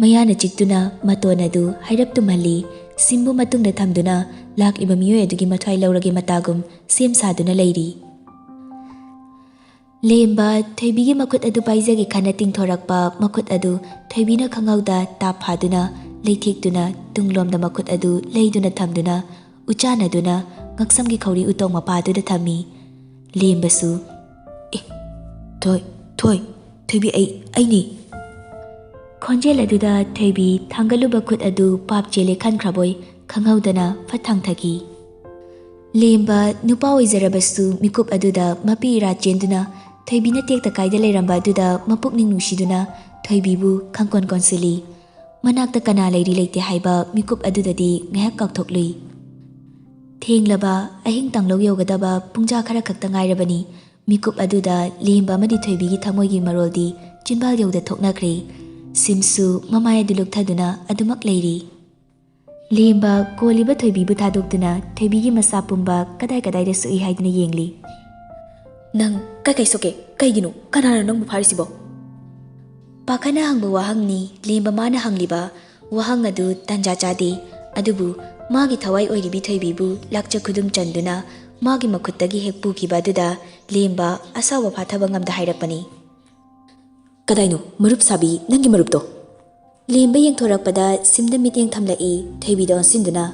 ꯃꯌꯥꯅ ꯆꯤꯛꯇꯨꯅ ꯃꯇꯣꯟ ꯑꯗꯨ ꯍꯥꯏꯔꯞ ꯇꯨꯝꯍꯜꯂꯤ꯫ ꯁꯤꯝꯕꯨ ꯃꯇꯨꯡꯗ ꯊꯝꯗꯨꯅ ꯂꯥꯛꯂꯤꯕ ꯃꯤꯑꯣꯏ ꯑꯗꯨꯒꯤ ꯃꯊ꯭ꯋꯥꯏ ꯂꯧꯔꯒꯦ ꯃꯇꯥꯒꯨꯝ ꯁꯦꯝ ꯁꯥꯗꯨꯅ ꯂꯩꯔꯤ꯫ ꯂꯦꯝꯕ ꯊꯣꯏꯕꯤꯒꯤ ꯃꯈꯨꯠ ꯑꯗꯨ ꯄꯥꯏꯖꯒꯦ ꯈꯟꯅ ꯇꯤꯡꯊꯣꯔꯛꯄ ꯃꯈꯨꯠ ꯑꯗꯨ ꯊꯣꯏꯕꯤꯅ ꯈꯪꯍꯧꯗ ꯇꯥꯞ ꯐꯥꯗꯨꯅ ꯂꯩꯊꯦꯛꯇꯨꯅ ꯇꯨꯡꯂꯣꯝꯗ ꯃꯈꯨꯠ ꯑꯗꯨ ꯂꯩꯗꯨꯅ ꯊꯝꯗꯨꯅ ꯎꯆꯥꯟ ꯑꯗꯨꯅ ꯉꯛꯁꯝꯒꯤ ꯈꯧꯔꯤ ꯎꯇꯣꯡ ꯃꯄꯥꯗꯨꯗ ꯊꯝꯃꯤ꯫ ꯂꯦꯝꯕꯁꯨ, "ꯑꯦ, ꯊꯣꯏ, ꯊꯣꯏ, ꯊꯣꯏꯕꯤ, ꯑꯩ, ꯑꯩꯅꯤ꯫" ꯈꯣꯟꯖꯦꯜ ꯑꯗꯨꯗ ꯊꯣꯏꯕꯤ ꯊꯥꯡꯒꯠꯂꯨꯕ ꯈꯨꯠ ꯑꯗꯨ ꯄꯥꯞ ꯆꯦꯜꯂꯦ ꯈꯟꯈ꯭ꯔꯕꯣꯏ ꯈꯪꯍꯧꯗꯅ ꯐꯠ ꯊꯥꯡꯊꯈꯤ꯫ ꯂꯦꯝꯕ ꯅꯨꯄꯥ ꯑꯣꯏꯖꯔꯕꯁꯨ ꯃꯤꯀꯨꯞ ꯑꯗꯨꯗ ꯃꯄꯤ ꯏꯔꯥ ꯆꯦꯟꯗꯨꯅ ꯊꯣꯏꯕꯤꯅ ꯇꯦꯛꯇ ꯀꯥꯏꯗ ꯂꯩꯔꯝꯕ ꯑꯗꯨꯗ ꯃꯄꯨꯛꯅꯤꯡ ꯅꯨꯡꯁꯤꯗꯨꯅ ꯊꯣꯏꯕꯤꯕꯨ ꯈꯪꯀꯣꯟ ꯀꯣꯟꯁꯤꯜꯂꯤ꯫ ꯃꯅꯥꯛꯇ ꯀꯅꯥ ꯂꯩꯔꯤ ꯂꯩꯇꯦ ꯍꯥꯏꯕ ꯃꯤꯀꯨꯞ ꯑꯗꯨꯗꯗꯤ ꯉꯥꯏꯍꯥꯛ ꯀꯥꯎꯊꯣꯛꯂꯨꯏ꯫ ꯊꯦꯡꯂꯕ ꯑꯍꯤꯡ ꯇꯥꯡꯂꯧ ꯌꯧꯒꯗꯕ ꯄꯨꯡꯖꯥ ꯈꯔ ꯈꯛꯇ ꯉꯥꯏꯔꯕꯅꯤ꯫ ꯃꯤꯀꯨꯞ ꯑꯗꯨꯗ ꯂꯦꯝꯕ ꯑꯃꯗꯤ ꯊꯣꯏꯕꯤꯒꯤ ꯊꯃꯣꯏꯒꯤ ꯃꯔꯣꯜꯗꯤ ꯆꯤꯟꯕꯥꯜ ꯌꯧꯗ ꯊꯣꯛꯅꯈ꯭ꯔꯦ꯫ ꯁꯤꯝꯁꯨ ꯃꯃꯥꯏ ꯑꯗꯨ ꯂꯨꯛꯊꯗꯨꯅ ꯑꯗꯨꯃꯛ ꯂꯩꯔꯤ꯫ ꯂꯦꯝꯕ ꯀꯣꯜꯂꯤꯕ ꯊꯣꯏꯕꯤꯕꯨ ꯊꯥꯗꯣꯛꯇꯨꯅ ꯊꯣꯏꯕꯤꯒꯤ ꯃꯁꯥ ꯄꯨꯝꯕ ꯀꯗꯥꯏ ꯀꯗꯥꯏꯗ ꯁꯣꯛꯏ ꯍꯥꯏꯗꯨꯅ ꯌꯦꯡꯂꯤ꯫ "ꯅꯪ ꯀꯥꯏ ꯀꯥꯏ ꯁꯣꯛꯀꯦ? ꯀꯩꯒꯤꯅꯣ? ꯀꯅꯥꯅꯣ ꯅꯪꯕꯨ ꯐꯥꯔꯤꯁꯤꯕꯣ?" ꯄꯥꯈꯠꯅ ꯍꯪꯕ ꯋꯥꯍꯪꯅꯤ꯫ ꯂꯦꯝꯕ ꯃꯥꯅ ꯍꯪꯂꯤꯕ ꯋꯥꯍꯪ ꯑꯗꯨ ꯇꯟꯖꯥ ꯆꯥꯗꯦ꯫ ꯑꯗꯨꯕꯨ ꯃꯥꯒꯤ ꯊꯋꯥꯏ ꯑꯣꯏꯔꯤꯕꯤ ꯊꯣꯏꯕꯤꯕꯨ ꯂꯥꯛꯆ ꯈꯨꯗꯨꯝ ꯆꯟꯗꯨꯅ ꯃꯥꯒꯤ ꯃꯈꯨꯠꯇꯒꯤ ꯍꯦꯛ ꯄꯨꯈꯤꯕ ꯑꯗꯨꯗ ꯂꯦꯝꯕ ꯑꯁꯥꯎꯕ ꯐꯥꯊꯕ ꯉꯝꯗ ꯍꯥꯏꯔꯛꯄꯅꯤ꯫ "ꯀꯗꯥꯏꯅꯣ ꯃꯔꯨꯞ ꯁꯥꯕꯤ, ꯅꯪꯒꯤ ꯃꯔꯨꯞꯇꯣ?" ꯂꯦꯝꯕ ꯌꯦꯡꯊꯣꯔꯛꯄꯗ ꯁꯤꯝꯗ ꯃꯤꯠꯌꯦꯡ ꯊꯝꯂꯛꯏ, ꯊꯣꯏꯕꯤꯗ ꯑꯣꯟꯁꯤꯟꯗꯨꯅ꯫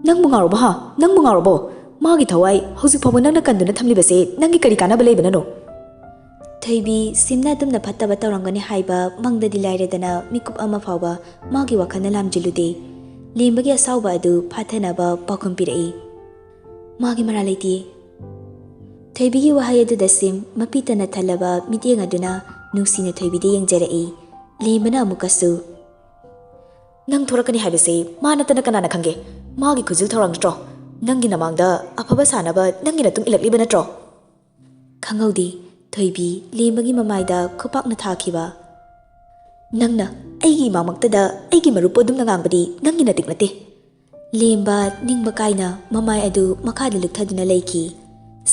"ꯅꯪꯕꯨ ꯉꯥꯎꯔꯕꯣ ꯍꯥ? ꯅꯪꯕꯨ ꯉꯥꯎꯔꯕꯣ? ꯃꯥꯒꯤ ꯊꯋꯥꯏ ꯍꯧꯖꯤꯛ ꯐꯥꯎꯕ ꯅꯪꯅ ꯀꯟꯗꯨꯅ ꯊꯝꯂꯤꯕꯁꯦ ꯅꯪꯒꯤ ꯀꯔꯤ ꯀꯥꯟꯅꯕ ꯂꯩꯕꯅꯅꯣ?" ꯊꯣꯏꯕꯤ ꯁꯤꯝꯅ ꯑꯗꯨꯝꯅ ꯐꯠꯇꯕ ꯇꯧꯔꯝꯒꯅꯤ ꯍꯥꯏꯕ ꯃꯪꯗꯗꯤ ꯂꯥꯏꯔꯗꯅ ꯃꯤꯀꯨꯞ ꯑꯃ ꯐꯥꯎꯕ ꯃꯥꯒꯤ ꯋꯥꯈꯜꯅ ꯂꯥꯝꯖꯤꯜꯂꯨꯗꯦ꯫ ꯂꯦꯝꯕꯒꯤ ꯑꯁꯥꯎꯕ ꯑꯗꯨ ꯐꯥꯊꯅꯕ ꯄꯥꯎꯈꯨꯝ ꯄꯤꯔꯛꯏ꯫ "ꯃꯥꯒꯤ ꯃꯔꯥꯜ ꯂꯩꯇꯦ꯫" ꯊꯣꯏꯕꯤꯒꯤ ꯋꯥꯍꯩ ꯑꯗꯨꯗ ꯁꯤꯝ ꯃꯄꯤ ꯇꯅ ꯊꯜꯂꯕ ꯃꯤꯠꯌꯦꯡ ꯑꯗꯨꯅ ꯅꯨꯡꯁꯤꯅ ꯊꯣꯏꯕꯤꯗ ꯌꯦꯡꯖꯔꯛꯏ꯫ ꯂꯦꯝꯕꯅ ꯑꯃꯨꯛꯀꯁꯨ, "ꯅꯪ ꯊꯣꯔꯛꯀꯅꯤ ꯍꯥꯏꯕꯁꯦ ꯃꯥ ꯅꯠꯇꯅ ꯀꯅꯥꯅ ꯈꯪꯒꯦ? ꯃꯥꯒꯤ ꯈꯨꯖꯤꯜ ꯊꯧꯔꯥꯡ ꯅꯠꯇ꯭ꯔꯣ? ꯅꯪꯒꯤ ꯅꯃꯥꯡꯗ ꯑꯐꯕ ꯁꯥꯅꯕ ꯅꯪꯒꯤ ꯅꯇꯨꯡ ꯏꯜꯂꯛꯂꯤꯕ ꯅꯠꯇ꯭ꯔꯣ?" ꯈꯪꯍꯧꯗꯦ ꯊꯣꯏꯕꯤ ꯂꯦꯝꯕꯒꯤ ꯃꯃꯥꯏꯗ ꯈꯨꯄꯥꯛꯅ ꯊꯥꯈꯤꯕ꯫ "ꯅꯪꯅ ꯑꯩꯒꯤ ꯏꯃꯥꯃꯛꯇꯗ ꯑꯩꯒꯤ ꯃꯔꯨꯞꯄꯨ ꯑꯗꯨꯝꯅ ꯉꯥꯡꯕꯗꯤ ꯅꯪꯒꯤ ꯅꯇꯤꯛ ꯅꯠꯇꯦ꯫" ꯂꯦꯝꯕ ꯅꯤꯡꯕ ꯀꯥꯏꯅ ꯃꯃꯥꯏ ꯑꯗꯨ ꯃꯈꯥꯗ ꯂꯨꯞꯊꯗꯨꯅ ꯂꯩꯈꯤ꯫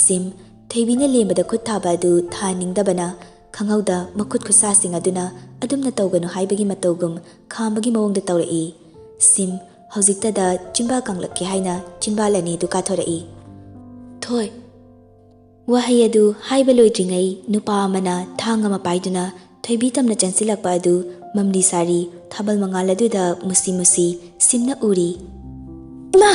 ꯁꯤꯝ, ꯊꯣꯏꯕꯤꯅ ꯂꯦꯝꯕꯗ ꯈꯨꯠ ꯊꯥꯕ ꯑꯗꯨ ꯊꯥꯍꯟꯅꯤꯡꯗꯕꯅ ꯈꯪꯍꯧꯗ ꯃꯈꯨꯠ ꯈꯨꯠꯁꯥꯁꯤꯡ ꯑꯗꯨꯅ ꯑꯗꯨꯝꯅ ꯇꯧꯒꯅꯨ ꯍꯥꯏꯕꯒꯤ ꯃꯇꯧꯒꯨꯝ ꯈꯥꯝꯕꯒꯤ ꯃꯑꯣꯡꯗ ꯇꯧꯔꯛꯏ꯫ ꯁꯤꯝ, ꯍꯧꯖꯤꯛꯇꯗ ꯆꯤꯝꯕꯥꯜ ꯀꯥꯡꯂꯛꯀꯦ ꯍꯥꯏꯅ ꯆꯤꯝꯕꯥꯜ ꯑꯅꯤꯗꯨ ꯀꯥꯊꯣꯔꯛꯏ꯫ "ꯊꯣꯏ!" ꯋꯥꯍꯩ ꯑꯗꯨ ꯍꯥꯏꯕ ꯂꯣꯏꯗ꯭ꯔꯤꯉꯩ ꯅꯨꯄꯥ ꯑꯃꯅ ꯊꯥꯡ ꯑꯃ ꯄꯥꯏꯗꯨꯅ ꯊꯣꯏꯕꯤ ꯇꯝꯅ ꯆꯪꯁꯤꯜꯂꯛꯄ ꯑꯗꯨ ꯃꯝꯂꯤ ꯁꯥꯔꯤ ꯊꯥꯕꯜ ꯃꯉꯥꯜ ꯑꯗꯨꯗ ꯃꯨꯁꯤ ꯃꯨꯁꯤ ꯁꯤꯝꯅ ꯎꯔꯤ꯫ "ꯏꯃꯥ!"